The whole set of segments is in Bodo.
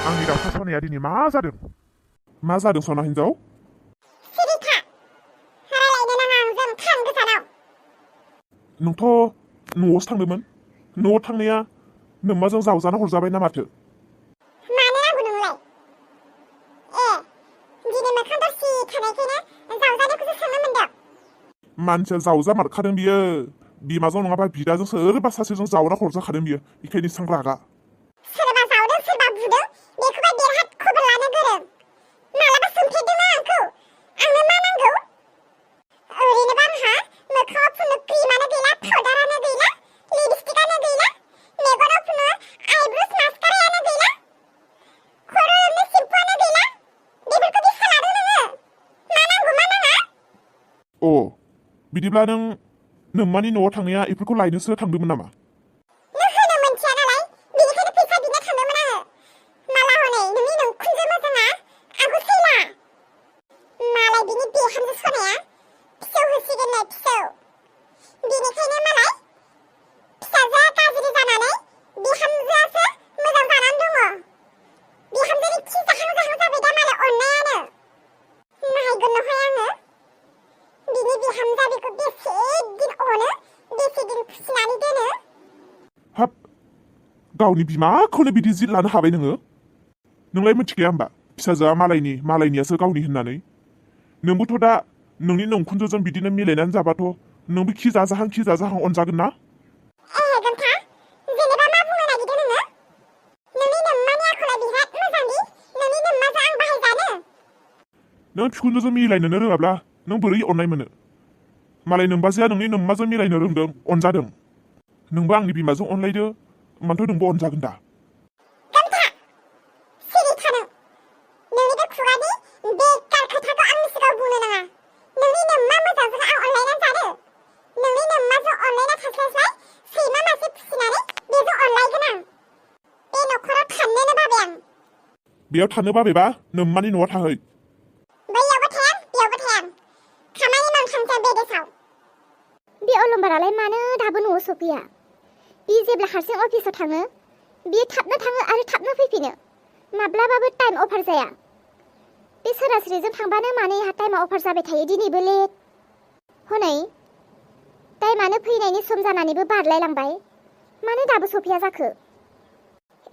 आंनि दाउसा सनाया दिनै मा जादों? मा जादों सना हिन्जाव? सिरिथा रायलायनो नाङा आंजों थां गोजानाव। नोंथ' न'आवसो थांदोंमोन। न'आव थांनाया नोम्माजों जावजाना हरजाबाय ना माथो? मानो नांगौ नोंलाय? दिनै मोखां दरसि थानायखायनो जावजानायखौसो सोंनो मोनदों। मानसिया जावजा मारखादों बियो। बिमाजों नङाबा बिदाजों सोरबा सासेजों जावना हरजाखादों बियो। बेखायनो इसां रागा। सोरबा जावदों सोरबा बुदों बेखौबा देरहाट खबर लानो गोरों। मालाबा सोंफेरदोंना आंखौ? आंनो मा नांगौ? ओरैनोबा आंहा मोखाङाव फुननो क्रिमानो गैला, पाउडारानो गैला, लिपस्टिकानो गैला, मेगनाव फुननो आइब्र'स मास्कारायानो गैला, खर' लोबनो सेम्पुआनो गैला। बेफोरखौ बेसा लादों नोङो? मा नांगौ मा नाङा? अ बिदिब्ला नों नोम्मानि न'आव थांनाया इफोरखौ लायनोसो थांदोंमोन नामा? नों होनो मोनथिया नालाय बेनिखायनो फैसा बिनो थांदोंमोन आङो। माला हनै नोंनि नोंखुनजो मोजाङा आंखौ सैला। मालाय बिनि बिहामजो सनाया फिसौ होसिगोननो फिसौ। बेनिखायनो मालाय फिसाजोआ गाज्रि जानानै बिहामजोआसो मोजां जानानै दङ। बिहामजोनि खि जाहां जाहां जाबाय दा मालाय अननायानो। नायगोन नहाय आङो बिनि बिहामजोआ बेखौ बेसे दिन अनो, बेसे दिन फिसिनानै दोनो। हाब गावनि बिमाखौनो बिदि जिद लानो हाबाय नोङो? नोंलाय मिथिखाया होमबा फिसाजोआ मालायनियासो गावनि होननानै? नोंबोथ' दा नोंनि नंखुनजोजों बिदिनो मिलायनानै जाबाथ' नोंबो खि जाजाहां अनजागोन ना? गोमथा जेनेबा मा बुंनो नागिरदों नोङो? नोंनि नोम्मानि आखला बिराद मोजांदि नोंनि नोम्माजों आं बाहायजानो। नों बिखुनजोजों मिलायनोनो रोङाब्ला नों बोरै अननाय मोनो? मालाय नोम्बाजैया नोंनि नोम्माजों मिलायनो रोंदों, अनजादों। नोंबो आंनि बिमाजों अनलायदो, होमबाथ' नोंबो अनजागोन दा। गोमथा सिरि था नों। नोंनि बे खुगानि बेकार खोथाखौ आंनि सिगाङाव बुंनो नाङा। नोंनि नोम्मा मोजांजों आं अनलायनानै जानो? नोंनि नोम्माजों अनलायना थास्लायस्लाय सैमा मासे फिसिनानै बेजों अनलायगोन आं। बे न'खराव थानोनो बाबाय आं। बेयाव थानो बाबायबा नोम्मानि न'आव थाहै। बैयावबो थाया बेयावबो थाया। खामानि मावनो थांसै बे देसाव। बे अलंबारालाय मानो दाबो न'आव सफैया? बि जेब्ला हारसिं अफिसाव थाङो बियो थाबनो थाङो आरो थाबनो फैफिनो। माब्लाबाबो टाइम अभार जाया। बे सोरास्रिजों थांबानो मानो एहा टाइमा अभार जाबाय थायो, दिनैबो लेट। हनै टाइमानो फैनायनि सम जानानैबो बारलायलांबाय, मानो दाबो सफैया जाखो?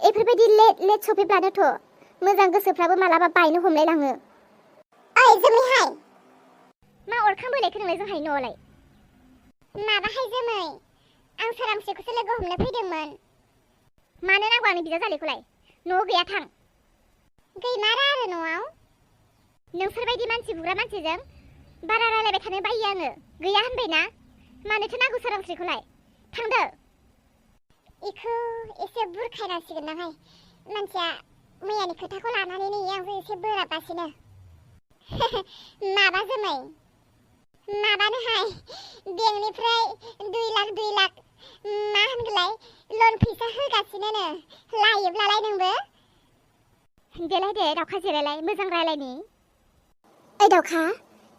एफोरबायदि लेट सफैब्लानोथ' मोजां गोसोफ्राबो मालाबा बायनो हमलायलाङो। ओइ जोमैहाय, मा अरखां बोलायखो नोंलाय जोंहाय न'आवलाय? माबाहाय जोमै, आं सोरांस्रिखौसो लोगो हमनो फैदोंमोन। मानो नांगौ आंनि बिजावजालिखौलाय? न'आव गैया थां। गैमारा आरो न'आव? नोंसोरबायदि मानसि बुग्रा मानसिजों बारा रायलायबाय थानो बायो आङो। गैया होनबायना? मानोथो नांगौ सोरांस्रिखौलाय? थांदो। इखौ एसे बुरखायनांसिगोन नाहाय। मानसिया मैयानि खोथाखौ लानानैनो आंजों एसे बोराबगासिनो। माबा जोमै, माबानोहाय बेंकनिफ्राय 2 लाख मा होनगोलाय लन फैसा होगासिनोनो। लायोब्लालाय नोंबो? देलाय दे दाउखा जिरायलाय, मोजां रायलायनि। ओइ दाउखा,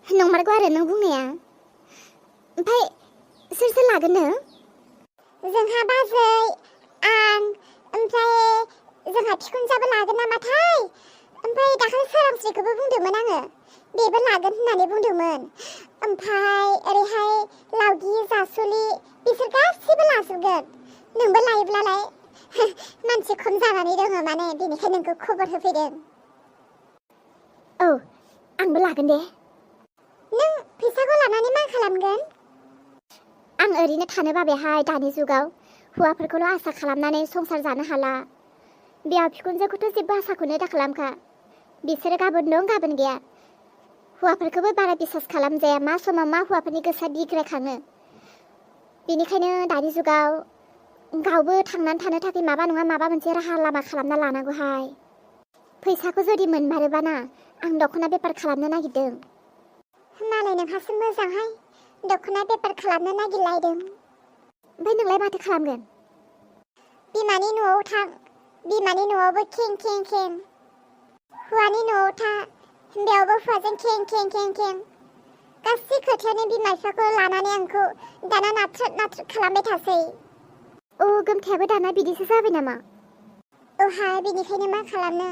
नंमारगौ आरो नों बुंनाया। ओमफ्राय सोर लागोननो? जोंहा बाजै, आं, ओमफ्राय जोंहा बिखुनजोआबो लागोन नामाथाय। ओमफ्राय दाखालि सोरांस्रिखौबो बुंदोंमोन आङो, बेबो लागोन होननानै बुंदोंमोन। ओमफ्राय ओरैहाय लावगि, जासुलि बिसोर गासिबो लाजोबगोन। नोंबो लायोब्लालाय मानसि खम जानानै दङ माने, बेनिखायनो नोंखौ खबर होफैदों। औ आंबो लागोन दे। नों फैसाखौ लानानै मा खालामगोन? आं ओरैनो थानो बाबायहाय दानि जुगाव। हौवाफोरखौल' आसा खालामनानै संसार जानो हाला। बिहाव बिखुनजोखौथ' जेबो आसाखौनो दा खालामखा। बिसोरो गाबोन दं गाबोन गैया। हौवाफोरखौबो बारा बिसास खालामजाया, मा समाव मा हौवाफोरनि गोसोआ बिग्रायखाङो। बेनिखायनो दानि जुगाव गावबो थांनानै थानो थाखाय माबा नङा माबा मोनसे राहा लामा खालामना लानांगौहाय। फैसाखौ जुदि मोनमारोबाना आं दख'ना बेफार खालामनो नागिरदों। मालाय नोंहासो मोजांहाय, दख'ना बेफार खालामनो नागिरलायदों। ओमफ्राय नोंलाय माथो खालामगोन? बिमानि न'आव थां, बिमानि न'आवबो खें खें खें। हौवानि न'आव था, बेयावबो हौवाजों खें खें खें खें। गासै खोथायानो बिमा बिफाखौ लानानै आंखौ दाना नाथ्रोद खालामबाय थासै। औ गोमथायाबो दाना बिदिसो जाबाय नामा? औ औहाय बेनिखायनो मा खालामनो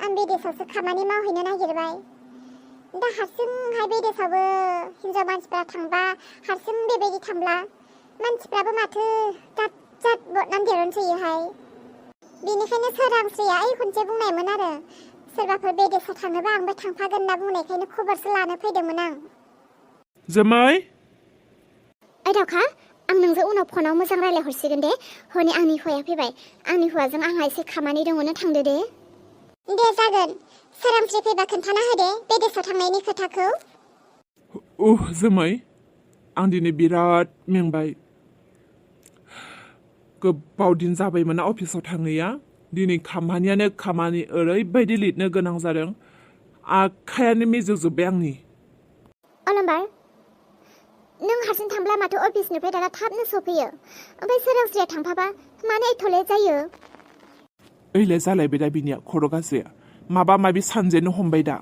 आं बिदेशआवसो खामानि मावहैनो नागिरबाय दा हारसिंहाय बिदेशआवबो हिनजाव मानसिफ्रा थांबा हारसिं बेबायदि थांब्ला मानसिफ्राबो माथो जात जात बदनाम दिरुनसोयोहाय बेनिखायनो सोरांस्रिया खनसे बुंनायमोन आरो सोरबाफोर बिदेशआव थाङोबा आंबो थांफागोन होनना बुंनायखायनो खबरसो लानो फैदोंमोन आं जोमै ओइ दाउखा आं नोंजों उनाव फनाव मोजां रायलायहरसिगोन दे हनै आंनि हौवाया फैबाय आंनि हौवाजों आंहा एसे खामानि दङ नों थांदो दे जागोन सोरांस्रि फैबा खोन्थाना होदे बिदेशआव थांनायनि खोथाखौ जोमै आं दिनै बिराद मेंबाय गोबाव दिन जाबायमोन अफिसाव थाङैया दिनै खामानियानो खामानि ओरैबायदि लिरनो गोनां जादों आखायानो मेजोबजोब्बाय आंनि अलम्बार नों हारसिं थांब्ला माथो अफिसनिफ्राय दाना थाबनो सफैयो ओमफ्राय सोरांस्रिया थांफाबा मानो एथ' लेट जायो ओइलाय जालायबाय दा बिनिया खर' गाज्रिया माबा माबि सानजेनो हमबाय दा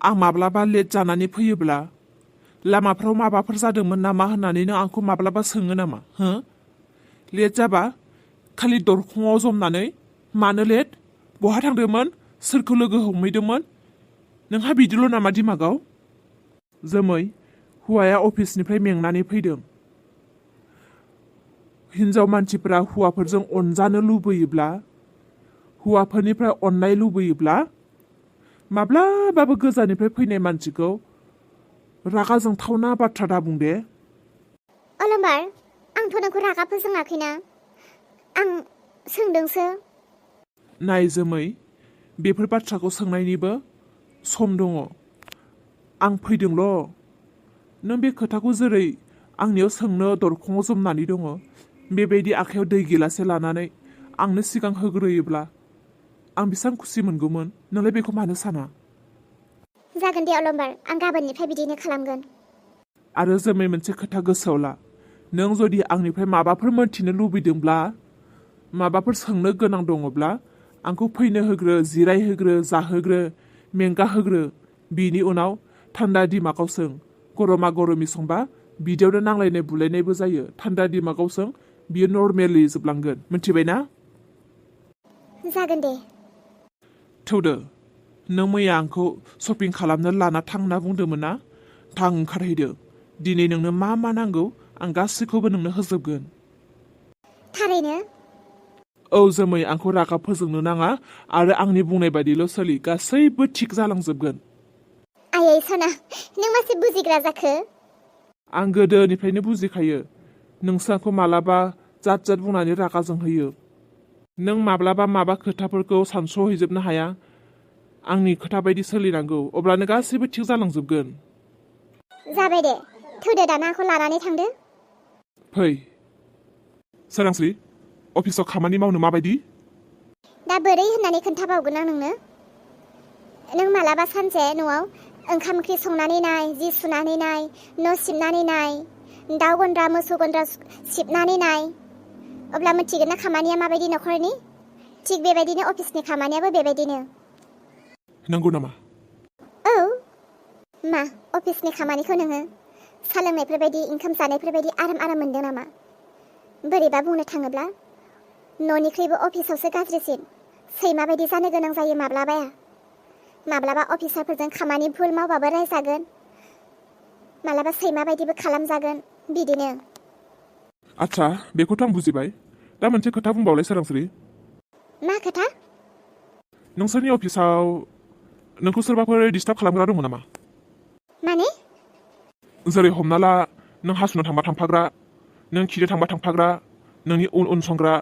आं माब्लाबा लेट जानानै फैयोब्ला लामाफ्राव माबाफोर जादोंमोन नामा होननानै नों आंखौ माब्लाबा सोङो नामा हो लेट जाबा खालि दरखङाव जमनानै मानो लेट बहा थांदोंमोन सोरखौ लोगो हमहैदोंमोन नोंहा बिदिल' नामा दिमागाव जोमै हौवाया अफिसनिफ्राय मेंनानै फैदों हिनजाव मानसिफोरा हौवाफोरजों अनजानो लुबैयोब्ला हौवाफोरनिफ्राय अननाय लुबैयोब्ला माब्लाबाबो गोजाननिफ्राय फैनाय मानसिखौ रागा जोंथावना बाथ्रा दाबुं दे अलम्बार आंथ' नोंखौ रागा फोजोङाखैना आं सोंदोंसो नाय जोमै बेफोर बाथ्राखौ सोंनायनिबो सम दङ आं फैदोंल' नों बे खोथाखौ जेरै आंनियाव सोंनो दरखङाव जमनानै दङ बेबायदि आखायाव दै गिलासे लानानै आंनो सिगां होग्रोयोब्ला आं बेसेबां खुसि मोनगौमोन नोंलाय बेखौ मानो साना जागोन दे अलम्बार आं गाबोननिफ्राय बिदिनो खालामगोन आरो जोमै मोनसे खोथा गोसोआव ला नों जुदि आंनिफ्राय माबाफोर मोनथिनो लुबैदोंब्ला माबाफोर सोंनो गोनां दङब्ला आंखौ फैनो होग्रो जिरायहोग्रो जाहोग्रो मेंगा होग्रो बिनि उनाव थान्दा दिमागाव सों गरमा गरमि संबा बिदियावनो नांलायनाय बुलायनायबो जायो थान्दा दिमागाव सों बियो नर्मेलि जोबलांगोन मिथिबाय ना जागोन दे थौदो नों मैया आंखौ शपिं खालामनो लाना थां होनना बुंदोंमोन ना थां ओंखारहैदो दिनै नोंनो मा मा नांगौ आं गासैखौबो नोंनो होजोबगोन थारैनो औ जोमै आंखौ रागा फोजोंनो नाङा आरो आंनि बुंनाय बायदिल' सोलि गासैबो थिग जालांजोबगोन आयै सना नों मासे बुजिग्रा जाखो आं गोदोनिफ्रायनो बुजिखायो नोंसो आंखौ मालाबा जात जात बुंनानै रागा जोंहोयो नों माब्लाबा माबा खोथाफोरखौ सानस'हैजोबनो हाया आंनि खोथा बायदि सोलिनांगौ अब्लानो गासैबो थिग जालांजोबगोन जाबाय दे थौदो दाना आंखौ लानानै थांदो फै सोरांस्रि अफिसाव खामानि मावनो माबायदि दा बोरै होननानै खोन्थाबावगोन आं नोंनो नों मालाबा सानसे न'आव ओंखाम ओंख्रि संनानै नाय जि सुनानै नाय न' सिबनानै नाय दाउ गन्द्रा मोसौ गन्द्रा सिबनानै नाय अब्ला मिथिगोन ना खामानिया माबायदि न'खरनि थिग बेबायदिनो अफिसनि खामानियाबो बेबायदिनो नंगौ नामा औ मा अफिसनि खामानिखौ नोङो सा लोंनायफोरबायदि ओंखाम जानायफोरबायदि आराम आराम मोनदों नामा बोरैबा बुंनो थाङोब्ला न'निख्रुइबो अफिसावसो गाज्रिसिन सैमा बायदि जानो गोनां जायो माब्लाबा अफिसारफोरजों खामानि भुल मावबाबो रायजागोन मालाबा सैमा बायदिबो खालामजागोन बिदिनो आच्छा बेखौथ' आं बुजिबाय दा मोनसे खोथा बुंबावलाय सोरांस्रि मा खोथा नोंसोरनि अफिसाव नोंखौ सोरबाफोर डिस्टार्ब खालामग्रा दङ नामा माने जेरै हमना ला नों हासुनो थांबा थांफाग्रा नों खिनो थांबा थांफाग्रा नोंनि उन संग्रा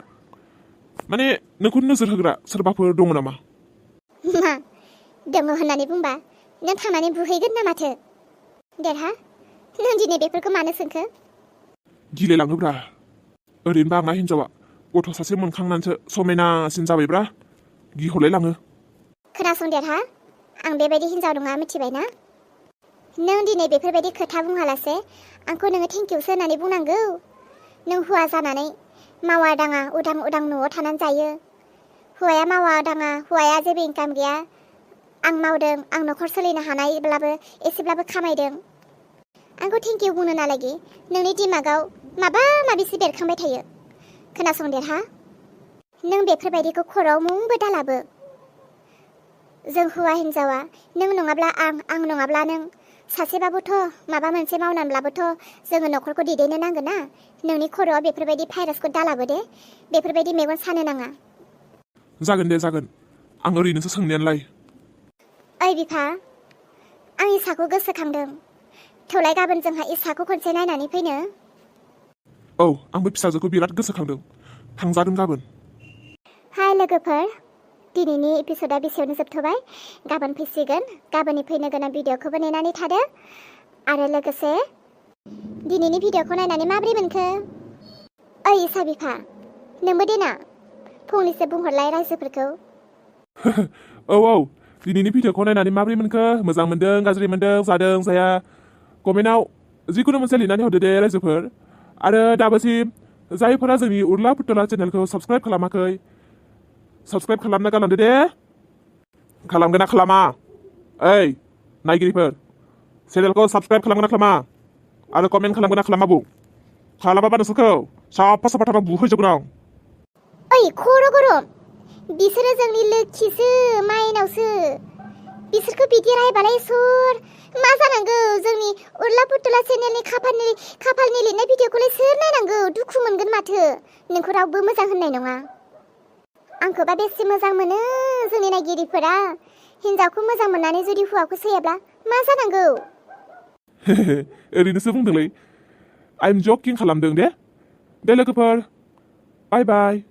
माने नोंखौ नोजोर होग्रा सोरबाफोर दङ नामा मा दङ होननानै बुंबा नों थांनानै बुहैगोन ना माथो देरहा नों दिनै बेफोरखौ मानो सोंखो गिलायलाङोब्रा ओरैनोबा आंना हिनजावा गथ' सासे मोनखांनानैसो समायनासिन जाबायब्रा गिहरलायलाङो खोनासं देरहा आं बेबायदि हिनजाव नङा मिथिबाय ना नों दिनै बेफोरबायदि खोथा बुङालासे आंखौ नोङो थेंकिउसो होननानै बुंनांगौ नों हौवा जानानै मावा दाङा उदां उदां न'आव थानानै जायो हौवाया मावा दाङा हौवाया जेबो इनकाम गैया आं मावदों आं न'खर सोलिनो हानायब्लाबो एसेब्लाबो खामायदों आंखौ थेंकिउ बुंनो नालागि नोंनि दिमागाव माबा माबिसो बेरखांबाय थायो खोनासं देरहा नों बेफोरबायदिखौ खर'आव मुंबो दालाबो। जों हौवा हिन्जावा नों नङाब्ला आं नङाब्ला नों सासेबाबोथ' माबा मोनसे मावनानैब्लाबोथ' जोङो न'खरखौ दैदेननो नांगोन ना। नोंनि खर'आव बेफोरबायदि भाइरासखौ दालाबो दे, बेफोरबायदि मेगन सानो नाङा। जागोन दे जागोन, आं ओरैनोसो सोंनायानोलाय। ओइ बिफा, आं इसाखौ गोसोखांदों। थौलाय गाबोन जोंहा इसाखौ खनसे नायनानै फैनो। औ, आंबो फिसाजोखौ बिराद गोसोखांदों। थांजागोन गाबोन। हाय लोगोफोर, दिनैनि एपिसडआ बेसेयावनो जोबथ'बाय। गाबोन फैसिगोन। गाबोननि फैनो गोनां भिडिअखौबो नेनानै थादो। आरो लोगोसे दिनैनि भिडिअखौ नायनानै माबोरै मोनखो? ओइ इसा बिफा, नोंबो देना फंनैसो बुंहरलाय रायजोफोरखौ। औ, दिनैनि भिडिअखौ नायनानै माबोरै मोनखो? मोजां मोनदों, गाज्रि मोनदों, जादों जाया? कमेन्टआव जिखुनु मोनसे लिरनानै हरदो दे रायजोफोर। आरो दाबोसिम जायफोरा जोंनि उर्ला फुथुला चेनेलखौ साबस्क्राइब खालामाखै, साबस्क्राइब खालामना गालांदो दे। खालामगोन ना खालामा? ओइ नायगिरिफोर, चेनेलखौ साबस्क्राइब खालामगोन ना खालामा? आरो कमेन्ट खालामगोन ना खालामा बुं? खालामाबा नोंसोरखौ साफा साफा बुहैजोबगोन आं। ओइ खर' गरम, बिसोरो जोंनि लोक्षिसो, माइनावसो। बिसोरखौ बिदि रायबालाय सोर मा जानांगौ? जोंनि उर्ला फुथुला चेनेलनि खाफालनि लिरनाय भिडिअखौलाय सोर नायनांगौ? दुखु मोनगोन माथो। नोंखौ रावबो मोजां होननाय नङा। आंखौबा बेसे मोजां मोनो जोंनि नायगिरिफोरा। हिन्जावखौ मोजां मोननानै जुदि हौवाखौ सैयाब्ला मा जानांगौ? ओरैनोसो बुंदोंलै, आइ एम जकिं खालामदों दे लोगोफोर। बाय बाय।